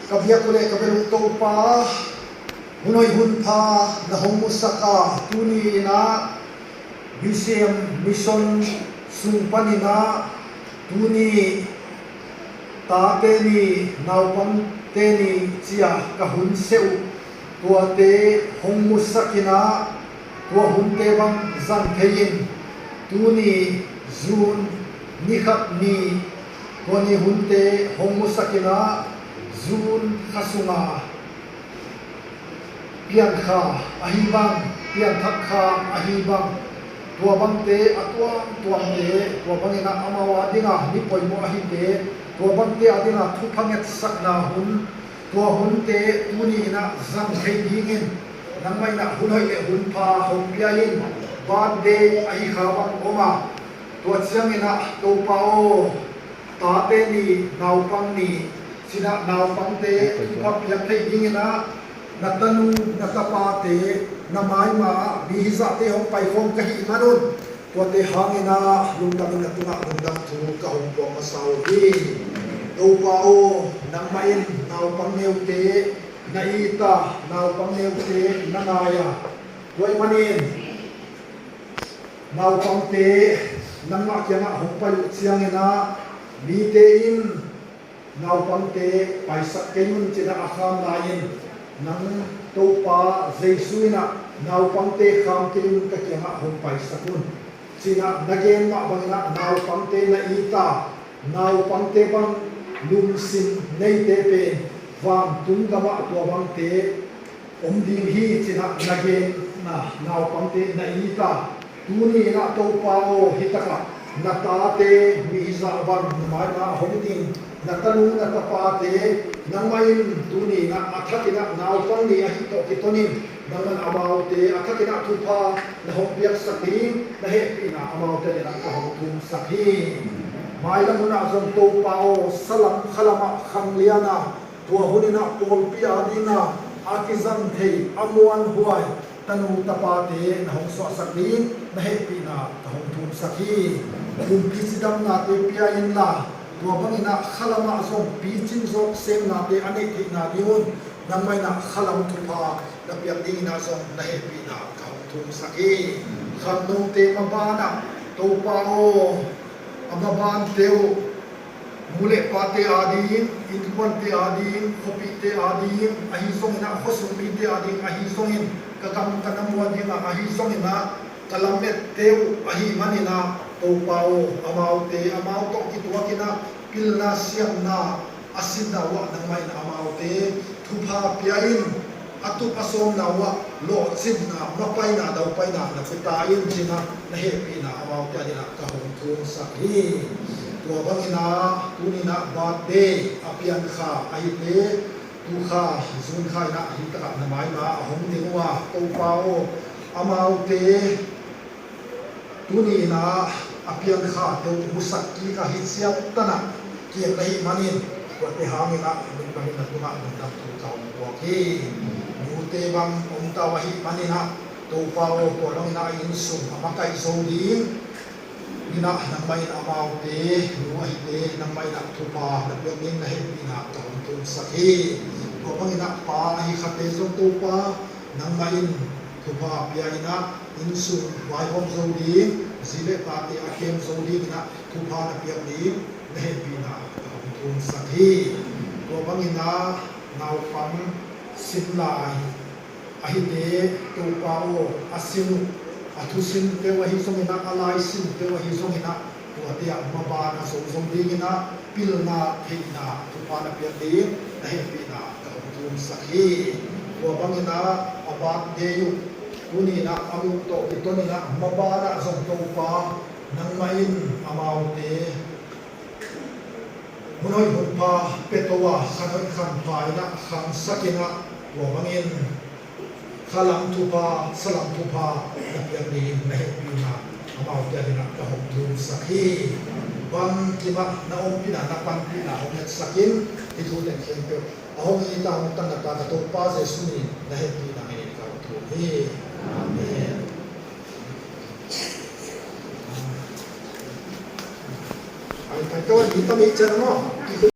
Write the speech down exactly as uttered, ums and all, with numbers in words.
Ka biak uh le ka bel uh Topa, hun hoih hun pha na hong musak a, tuni in ah B C M Mission sung panin ah tuni tate ni, naupangte ni ci-a ka hun seh uh, tuate hong musak in ah, tua hunte bang zang thei-in, tuni June ni khat ni, tua ni hunte hong musak in ah, June kha sunga Piankha ahi bang, Pianthak kha ahi bang, tua bangte a tuamtuamte, tua bangin ah amau a dinga ni poimawh ahite, tua bangte a dinga thupha ngetsakna hun, tua hunte tuni in ah zang thei dingin, nangmah in ah hun hoih le hun pha hong pia in, birthday ahi kha bang om a, tua ciangin ah Topa aw, tate ni, naupang ni, ci-in ah naupangte thupha piak thei dingin ah, na tanu, na tapate, na maima ah mi hizahte hong paikhawm ka hih manun, tuate hangin ah lungdamin na tungah lungdam thu ka hong puak masa uh hi. Topa aw, nangmah in naupang neute na it a, naupang neute na ngai a, tua ahih manin naupangte nangmah kiangah hong pai uh ciangin ah, mite in naupangte paisak kei un, ci-in ah a kham lai-in, nang Topa Jesu in ah naupangte kham kei un, ka kiangah hong paisak un, ci-in ah na gen mah bangin ah naupangte na it a, naupangte bang lungsim neite pen vantung gamah tua bangte om ding hi, ci-in ah na genna naupangte na it a, tuni in ah Topa aw, hi takah na tate mi hizah bang na maima ah hong ding, na tanu na tapate nangmah in tuni in ah a thakin ah naupang ni ahi tawh kitonin, nangmah in amaute a thakin ah thupha na hong piaksak ding na hehpihna amaute adingin ah ka hong thumsak hi. Mailam hun ah zong Topa aw, salam khalam ah khanglian a, tua hun in ah pawlpi a dingin ah a kizang thei, a muanhuai tanu tapate na hong suahsak ding na hehpihna ka hong thumsak hi. Kumpi cidamnate pia inla, tua bangin ah khalam ah zong picin zawk semnate a neih theihna ding un, nangmah in ah khalam thupha na piak dingin ah zong na hehpihna ka hong thumsak hi. Khangnote maban ah Topa aw, a mabante uh, nu le pate ading, innkuante ading, khuapihte ading ahi zongin ah, khuasung mite ading ahi zongin, ka gam ka nam uh ading ah ahi zongin ah, ka lamette uh ahih manin ah, Topa aw, amaute amau tawh kituakin ah pilna siamna a sinna uh ah nangmah in amaute thupha pia in, a tup a sawmna uh ah lawhcinna, mapaina, daupaina na pia ta in, ci-in ah na hehpihna amaute adingin ah ka hong thumsak hi. Tua bangin ah tuni in ah birthday a piankha ahite, tukha June kha in ah hi takah na maima ah hong ding uh a, Topa aw, amaute tuni in ah a piankhate uh musak kik a, hi ciangtan ah kiam na hih manin, tuate hangin ah lungdamin na tungah lungdam thu ka hong puak hi. Nute bang om ta uh ahih manin ah, Topa aw, tua bangin ah a innsung a makaih zo dingin ah nangmah in amaute, nu ahite nangmah in ah thupha na piak ding na hehpihna ka hong thumsak hi. Tua bangin ah pa ahi khate zong Topa, nangmah in thupha pia in ah innsung vaihawm zo ding, zi le tate a kem zo dingin ah thupha na piak ding na hehpihna ka hong thumsak hi. Tua bangin ah naupang sin lai ahite, Topa aw, a sin uh, a thusinte uh ahi zongin ah, a laisinte uh ahi zongin ah, tuate ah maban a zo zo dingin ah pilna theihna thupha na piak ding na hehpihna ka hong thumsak hi. Tua bangin ah a birthday uh tuni in ah a muh tawh kitonin ah, maban ah zong Topa, nangmah in amaute hun hoih hun pha pia to a, khan hoih khan pha in ah khangsak in ah, tua bangin khalam thupha, salam thupha na piak dingin na hehpihna amaute adingin ah ka hong thumsak hi. Bangkim ah na ompihna, na panpihna hong ngetsak in, hih thu teng khempeuh a hong it a, hong tanna ta ka Topa Jesu min in na hehpihna ngei in ka hong thum hi. Amen. Ai, kai kawai, mi tam i chan maw.